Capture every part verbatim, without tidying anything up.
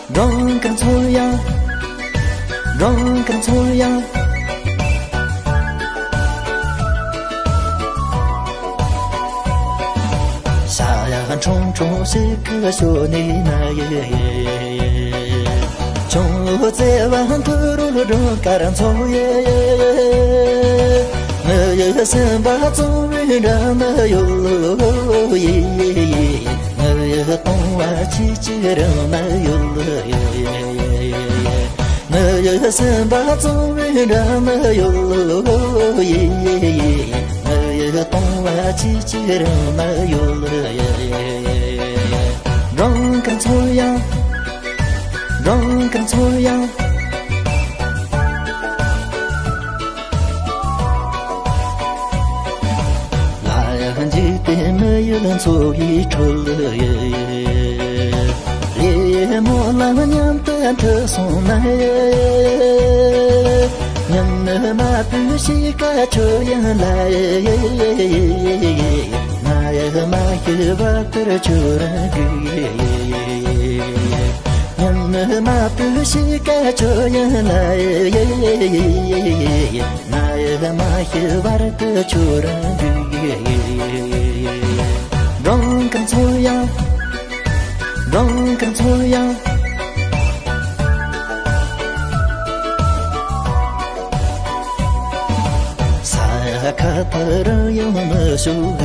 སྦྲང་དཀར་ཚོ་ཡ། སྦྲང་དཀར་ཚོ་ཡ། ཤ་ཡ་ཁྲུང་ཁྲུང་ཞིག་གི་ཞོ་ནི་ན་ཡེ། ཆུང་ལོ་ཙེ་བ་ཐུ་རུ་ལོ་སྦྲང་དཀར་ཚོ་ཡེ། ངའི་སེམས་པ་བཙོང་བའི་འདྲ་ན་ཡོད་ལོ་ཡེ། ངའི་གཏོང་བ་ཅི་ཅི་རང་ན་ཡོད། ངའི་སེམས་པ་བཙོང་བའི་འདྲ་ན་ཡོད། ངའི་གཏོང་བ་ཅི་ཅི་རང་ན་ཡོད། སྦྲང་དཀར་ཚོ་ཡ། སྦྲང་དཀར་ཚོ་ཡ། ལ་ཡ་འཇིག་རྟེན་མི་ཡུལ་འཚོ་བའི་ཁྲོད། ལས་མོ་ལ་མཉམ་དུ་འཁྲིད་སོང་ན། ཉམས་མི་མ་བུ་ཞིག་ག་ཆོས་ཡིན་ལ། ང་ཡི་མ་ཤི་བར་དུ་ཁྱོད་རང་དགོས། ཉམས་མི་མ་བུ་ཞིག་ག་ཆོས་ཡིན་ལ། ང་ཡི་མ་ཤི་བར་དུ་ཁྱོད་རང་དགོས། སྦྲང་དཀར་ཚོ་ཡ། སྦྲང་དཀར་ཚོ་ཡ། ས་ཁ་ཐག་རིང་ཡང་མི་ཤོག་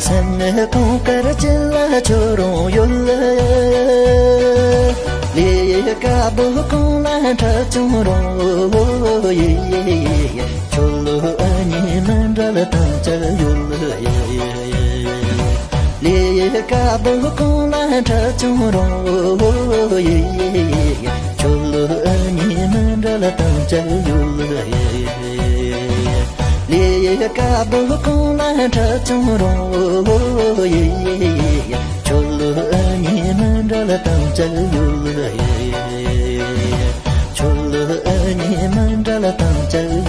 སེམས་ནི་གངས་དཀར་ཅན་ལ་ཁྱོད་རང་ཡོད། ལས་ཀ་བུ་གང་ལ་འཕྲད་ཀྱང་རུང་། ཁྱོད་ལ་ཨ་ནི་མི་འབྲལ་དམ་བཅའ་ཡོད། ལས་ཀ་བུ་གང་ལ་འཕྲད་ཀྱང་རུང་། ཁྱོད་ལ་ཨ་ནི་མི་འབྲལ་དམ་བཅའ་ཡོད། ལས་ཀ་བུ་གང་ལ་འཕྲད་ཀྱང་རུང་། ཁྱོད་ལ་ཨ་ནི་མི་འབྲལ་དམ་བཅའ་ཡོད། ཁྱོད་ལ་ཨ་ནི་མི་འབྲལ་དམ་བཅའ་